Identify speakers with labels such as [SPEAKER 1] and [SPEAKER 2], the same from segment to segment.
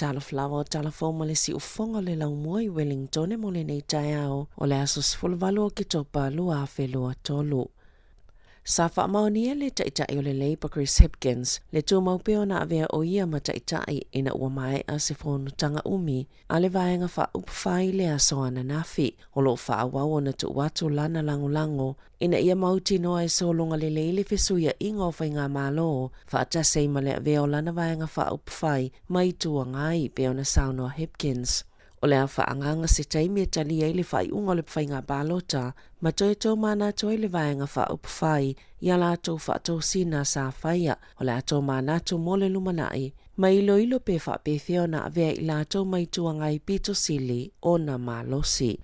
[SPEAKER 1] Talofa lava o tala fou ma le siufofoga o le laumua i Wellingtone mo lenei taeao o le aso 18 o Oketopa 2023. Sa faamaonia le Taitai o le Labour Chris Hipkins le tumau pea ona avea o ia ma Taitai ina ua maea se fonotaga umi a le Vaega Faaupufai i le aso ananafi. O lo o faaauau ona tuu atu lana lagolago ina ia mautinoa e sologa lelei le fesuiaiga o faigamalo faatasi ai ma le avea o lana Vaega Faaupufai ma Itu Agai, pei ona saunoa Hipkins. O le a faaagaaga se taimi e tali ai le faaiuga o le faiga palota ma toe tomanatu ai le Vaega Faaupufai i a latou faatosina sa faia. O le a tomanatu mo le lumanai ma iloilo pe faapefea ona avea i latou ma Itu Agai pito sili ona malosi.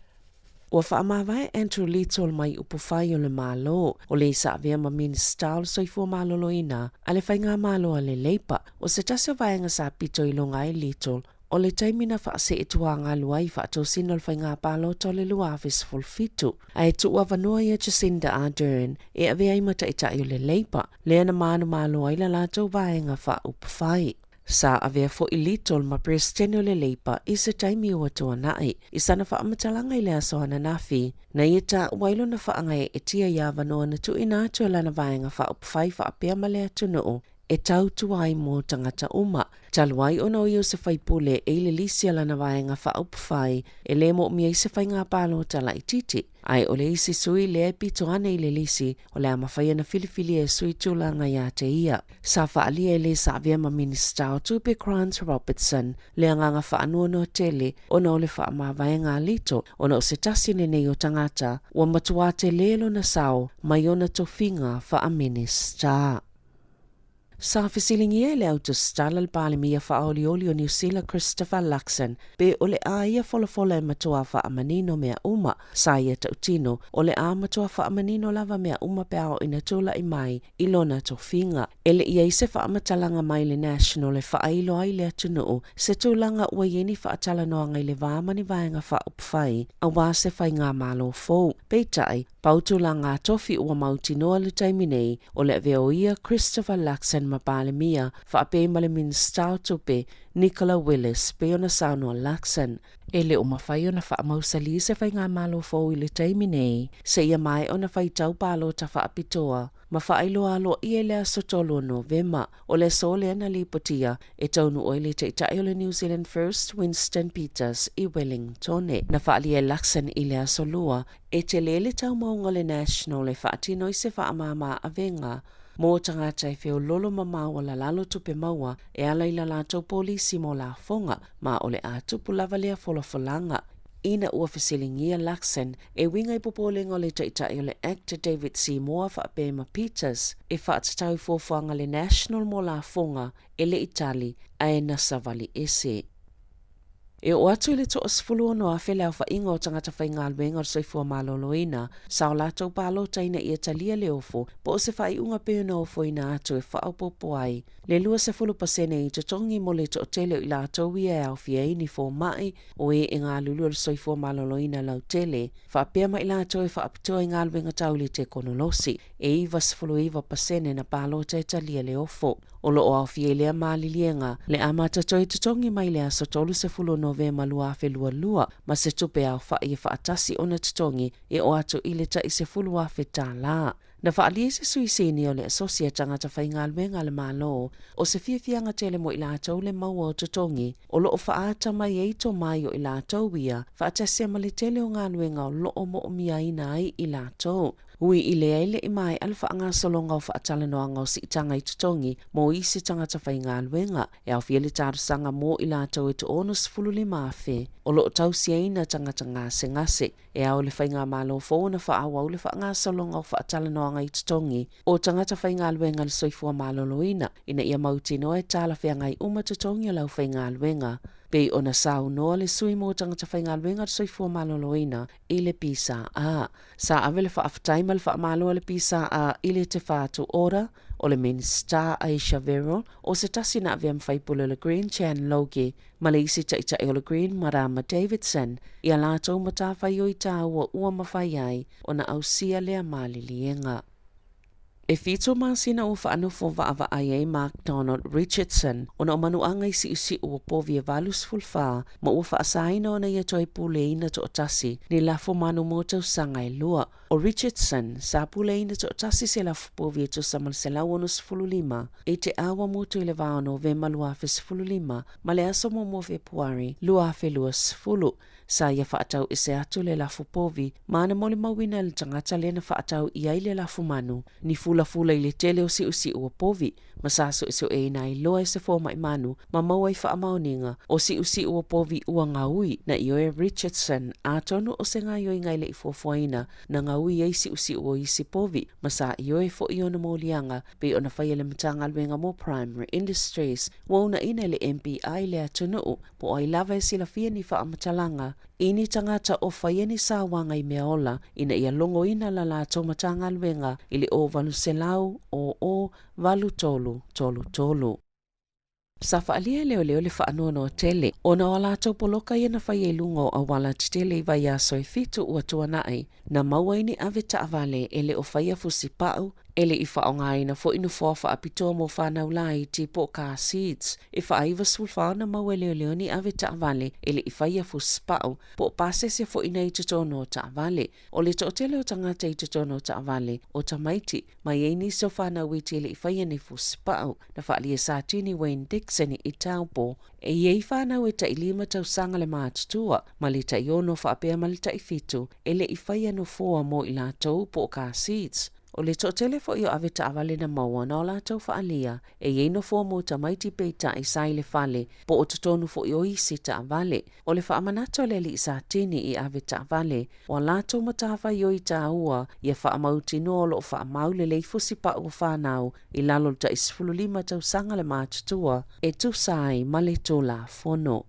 [SPEAKER 1] Ua faamavae Andrew Little mai upufai o le Malo, o le sa avea ma Minisita o le Soifua Maloloina a le Faigamalo a le Leipa. O se tasi o vaega sa pito iloga ai Little, o le taimi na faaseetuagalu ai i faatosina o le faiga palota o le 2017, ae tuuavanoa ia Jacinda Ardern e avea ai ma taitai o le Leipa, lea na manumalo ai la latou vaega faaupufai. Sa avea foi Little ma Peresetene o le Leipa i se taimi ua tuanai. I sana faamatalaga i le aso ananafi, na ia taua ai lona faagaeetia i avanoa na tuuina atu e lana vaega faaupufai faapea ma le atunuu e tautua ai mo tagata uma. Talu ai ona o ia o se faipule e i le lisi a lana vaega faaupufai e le moomia ai se faiga palota laitiiti, ae o le isi sui lea e pito ane i le lisi o le a mafai ona filifilia e sui tulaga ia te ia. Sa faaalia e le sa avea ma Minisita o Tupe Grant Robertson le agaga faanoanoa tele ona o le faamavaega a Little ona o se tasi lenei o tagata ua matua tele lona sao mai ona tofiga faa-Minisita. Sa fesiligia e le Autusitala le Palemia Faaolioli o Niu Sila Christopher Luxon pe o le a ia folafola e matua faamanino mea uma. Sa ia tautino, o le a matua faamanino lava mea uma pe a oo ina tulai mai i lona tofiga. E le i ai se faamatalaga mai le National e faailo ai le atunuu se tulaga ua i ai ni faatalanoaga i le va ma ni vaega faaupufai aua se faigamalo fou. Peitai, Pau tulaga a tofi ua mautinoa le taimi nei, o le avea o ia Christopher Luxon ma Palemia, faapea ma le Minisita o Tupe, Nicola Willis, pei ona saunoa Luxon. E le o mafai ona faamausalī se faigamalo fou i le taimi nei, seia maea ona faitau palota faapitoa ma faailoa aloaia i le aso 3 o Novema. O le aso lea na lipotia e taunuu ai le Taitai o le New Zealand First, Winston Peters, i Wellingtone. Na faaalia e Luxon i le aso Lua, E tele le taumauga o le National e faatino ai se faamāmā avega mō tagata e feololo mamao alalalo tupe maua e ala i la latou polisi mō lafoga, ma o le a tupu lava lea folafolaga. Ina ua fesiligia Luxon e uiga i popolega o le Taitai o le Act David Seymour faapea ma Peters e faatatau i fuafuaga a le National mō lafoga e le i tali ae na savali ese. E oo atu i le 16,000 le aofaiga o tagata faigaluega o le soifua maloloina sa o latou palota ina ia talia le ofo po o se faaiuga pei ona ofoina atu e faaopoopo ai le 20% i totogi mo le toatele o i latou ia e aofia ai ni fomai o e e galulue o le soifua maloloina lautele faapea ma i latou e faapitoa i galuega tau i le tekonolosi. E 99% na palota e talia le ofo. O lo o aofia i lea maliliega le amata toe totogi mai le aso 30 o Novema 2022 ma se tupe aofai e faatasi ona totogi e oo atu i le tai $10,000. Na faaalia i se sui sinia o le Asosi a Tagata Faigaluega a le Malo o se fiafiaga tele mo i latou le maua o totogi o lo o faaata mai ai tomai o i latou ia faatasi ai ma le tele o galuega o lo o moomiaina ai i latou. Ui i lea e le i maea le faagasologa o faatalanoaga o siitaga i totogi mo isi tagata faigaluega, e aofia le talosaga mo i latou e 65,000 o lo o tausiaina tagata gasegase. E ao i le Faigamalo fou ona faaauau le faagasologa o faatalanoaga i totogi o tagata faigaluega i le soifua maloloina ina ia mautinoa e talafeagai uma totogi o le aufaigaluega, pei ona saunoa le sui mo tagata faigaluega o le soifua maloloina i le PSA. Sa ave le faafetai ma le faamalo a le PSA i le Te Whatu Ora o le Minisita Ayesha Verrall, o se tasi na avea ma faipule o le Green Chan Logie ma le isi taitai o le Green Marama Davidson i a latou matafaioi taua ua mafai ai ona ausia lea maliliega. E fitu masina ua faanofo vaavaai ai Mark Donald Richardson ona o manuaga i siusiu o povi e 84 ma ua faasaina ona ia toe puleina toatasi ni lafo manu mo tausaga e lua. O Richardson sa puleina toatasi se lafo povi e tusa ma le 165 i te aua motu i le va o Novema 2015 ma le aso 1 o Fepuari 2020. Sa ia faatau ese atu le lafo povi ma na molimauina e le tagata lea na faatau i ai le lafo manu ni fulafula i le tele o siusiu o povi ma sa suesueina ai loa e se fomai manu ma maua ai faamaoniga o siusiu o povi ua gaui. Na ioe Richardson atonu o se gaoioiga e le i fuafuaina na gaui ai siusiu o isi povi ma sa ioe foi ona moliaga pei ona faia le Matagaluega mo Primary Industries ua uunaina e le MPI le atunuu po o ai lava e silafia ni faamatalaga i ni tagata o faia ni sauaga i mea ola ina ia logoina la latou Matagaluega i le 0800 00 8333. Sa faaalia e leoleo le faanoanoa tele ona o a latou poloka ia na faia i luga o auala tetele i vaiaso e fitu ua tuanai, na maua ai ni ave taavale e le o faia fusi pau, e le i faaaogaina foi nofoa faapitoa mo fanau laiti po o car seats. E faa-94 ona maua e leoleo ni ave taavale e le i faia fusi pau po o pasese foi na i totonu o taavale. O le toatele o tagata i totonu o taavale, o tamaiti, ma e i ai nisi o fanau iti e le i faia ni fusi pau. Na faaalia Satini Wayne Dixon i Taupo, e i ai fanau e tai lima tausaga le matutua, ma le tai ono faapea ma le tai fitu e le i faia nofoa mo i latou po o car seats. O le toatele foi o ave taavale na maua na o latou faaalia e i ai nofoa mo tamaiti peitai sa i le fale po o totonu foi o isi taavale. O le faamanatu a le alii Satini i ave taavale, o a latou matafaioi taua ia faamautinoa o lo o faamau lelei fusi pau o fanau i lalo o le tai 15 tausaga le matutua e tusa ai ma le Tulafono.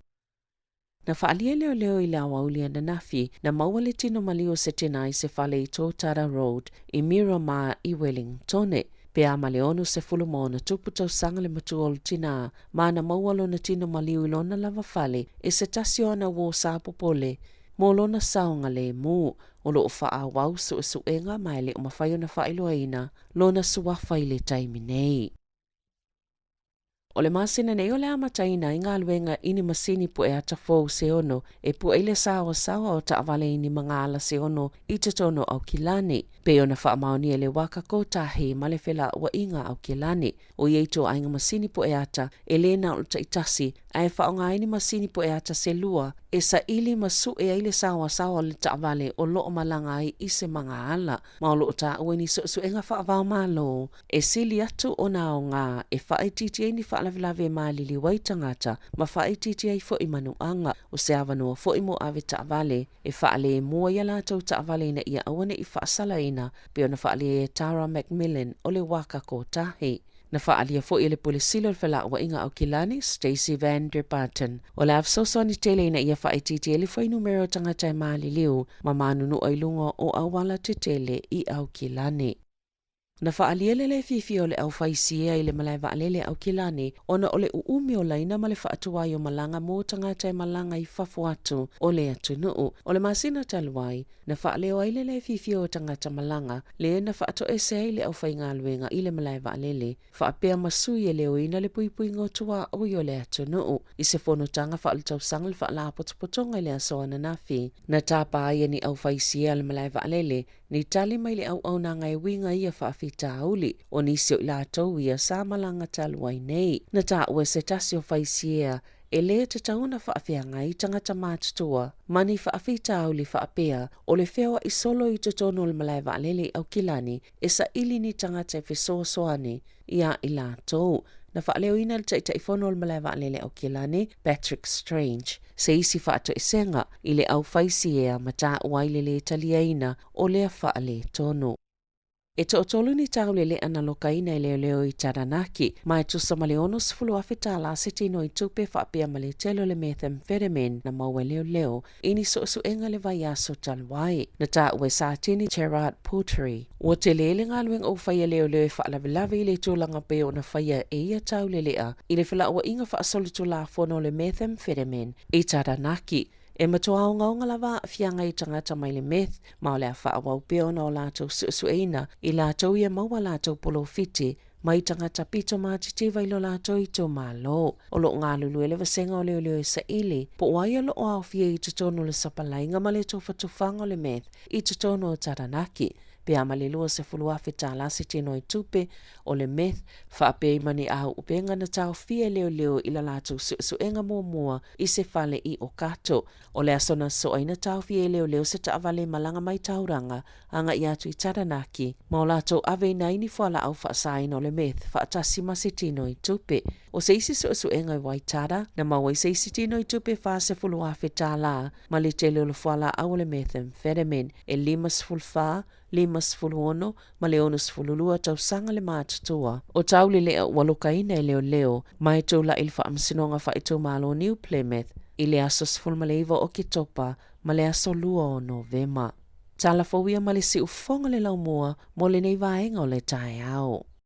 [SPEAKER 1] Na faaalia e leoleo i le aoauli ananafi, na maua le tino maliu o se tina i se fale i Totara Road i Miramar i Wellingtone. Pe a ma le 66 tausaga le matua o le tinā, ma na maua lona tino maliu i lona lava fale e se tasi o ana uō sa popole mo lona saogalemu. O lo o faaauau suesuega ma e le o mafai ona faailoaina lona suafa i le taimi nei. O le masina nei o le amataina ai galuega i ni masini pue ata fou se ono e pue ai le saoasaoa o taavale i ni magaala se ono i totonu o Aukilani, pei ona faamaonia e le Waka Kotahi ma le Felauaiga Aukilani. O ia ituaiga masini pue ata e lē na o le taitasi, ae faaaoga ai ni masini pue ata se lua e saili ma suʻe ai le saoasaoa o le taavale o lo o malaga ai i se magaala. Ma o lo o taua i ni suesuega faava-o-Malo e sili atu ona aoga e faaitiiti ai ni faalavelave e maliliu ai tagata ma faaitiiti ai foi manuaga. O se avanoa foi mo ave taavale e faalemu ai a latou taavale ina ia aua ne i faasalaina, pei ona faaalia e Tara McMillan o le Waka Kotahi. Na faaalia foi e le Pule Sili o le Felauaiga Aukilani, Stacey Van Der Barton, o le a fesoasoani tele ina ia faaitiiti ai le fuainumera o tagata e maliliu ma manunua i luga o auala tetele i Aukilani. Na faaalia le lē fiafia o le aufaisiea i le malae vaalele Aukilani ona o le uumi o laina ma le faatuai o malaga mo tagata e malaga i fafo atu o le atunuu. O le masina talu ai, na faaleo ai le lē fiafia o tagata malaga lea na faatoese ai le aufaigaluega i le malae vaalele faapea ma sui e leoina le puipuiga o tuaoi o le atunuu i se fonotaga faaletausaga le Faalapotopotoga i le aso ananafi. Na tapa ai e ni aufaisiea le malae vaalele ni tali mai le auaunaga e uiga i ia faafitauli o nisi o i latou ia sa malaga talu ai nei. Na taua e se tasi o faisiea e lē tatau ona faafeagai tagata matutua ma ni faafitauli faapea o le feoaʻi solo i totonu o le malae vaalele i Aukilani e saili ni tagata e fesoasoani iā i latou. Na faaleoina e le Taitaifono o le Malae Vaalele Aukilani, Patrick Strange, se isi faatoesega i le aufaisiea ma taua ai le lē taliaina o lea faaletonu. E toatolu ni tauleleʻa na lokaina e leoleo i Taranaki, ma e tusa ma le 60,000 tālā se tino i tupe faapea ma le tele o le methamphetamine na maua e leoleo i ni suesuega le vaiaso talu ai. Na taua e Satini Gerard Puteri, ua tele le galuega ua faia e leoleo e faalavelave i le tulaga pei ona faia e ia tauleleʻa i le felauaiga faasolitulafono o le methamphetamine i Taranaki. E matua ogaoga lava aafiaga i tagata mai le meth ma o le a faaauau pea ona o latou suesueina i latou ia maua latou polofiti mai tagata pito matitiva i lo latou itumalo. O lo o galulue le vasega o leoleo e saili po o ai o lo o aofia i totonu o le sapalaiga ma le tufatufaga o le meth i totonu o Taranaki. Pe a ma le $20,000 tala se tino i tupe o le meth faapea i ma ni au upega na taofia e leoleo i la latou suesuega muamua i se fale i Okato. O le aso na soa ai na taofia e leoleo se taavale malaga mai Tauranga agai atu i Taranaki ma o latou aveina ai ni fualaau faasaina o le meth faatasi ma se tino i tupe. O se isi suesuega i Waitara, na maua ai se isi tino i tupe $40,000 tala ma le tele o le fualaau o le methamphetamine e 54, 56 ma le 62 tausaga le matutua. O Taulelea ua lokaina e leoleo ma e tulai i le Faamasinoga Faaitumalo o New Plymouth i le aso 19 o Oketopa ma le aso 2 o Novema. Tala fou ia ma le siufofoga o le laumua mo lenei vaega o le taeao.